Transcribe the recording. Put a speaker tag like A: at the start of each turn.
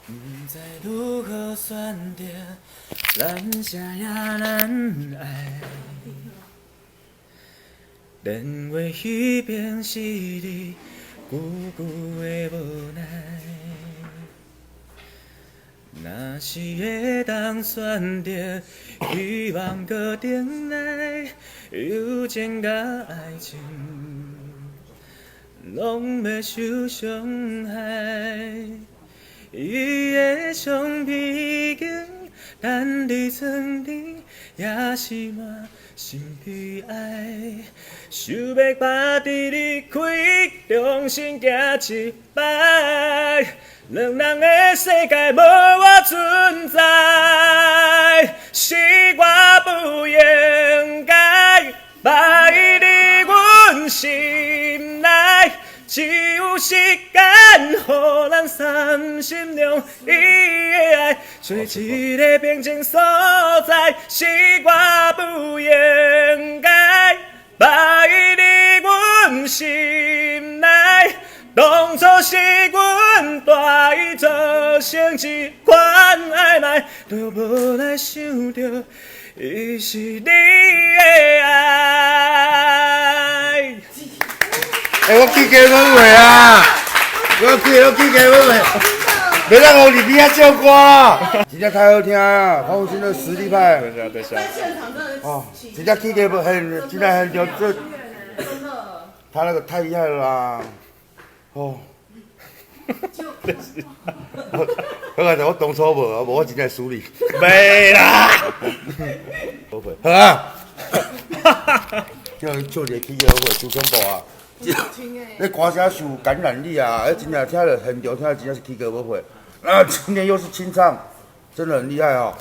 A: 毋知如何選擇，難捨也難愛。電話彼邊是你，久久的無奈。若是會當選擇，希望閣轉來，友情佮愛情，攏袂受傷害。伊的橡皮筋等佇床頂，也是滿身悲哀。想欲拍佇離開，重新行一擺。兩人的世界無我存在，是我不應該擺佇阮心內。只有時間予咱三心兩意的愛，找一個平靜所在，是我不應該擺佇阮心內。當初是阮帶伊做成這款曖昧，都無來想著伊是你的愛。
B: 欸，我起雞毛袂啊！我起雞毛袂，袂當予你邊仔唱歌啦！真正太好聽啊！黃宏勛的實力派。
A: 對對。
C: 在現場真的
B: 哦，真正起雞毛很，真正很就這，
C: 真的。
B: 他那個太厲害了啦！哦。好啊，我當初無，無我真正輸你。
A: 袂啦。
B: 好啊。叫唱一个起雞毛袂，真恐怖啊！那歌聲受感染力啊！真正聽了現場聽了真正是起雞毛血。啊，今天又是清唱，真的很厲害哦。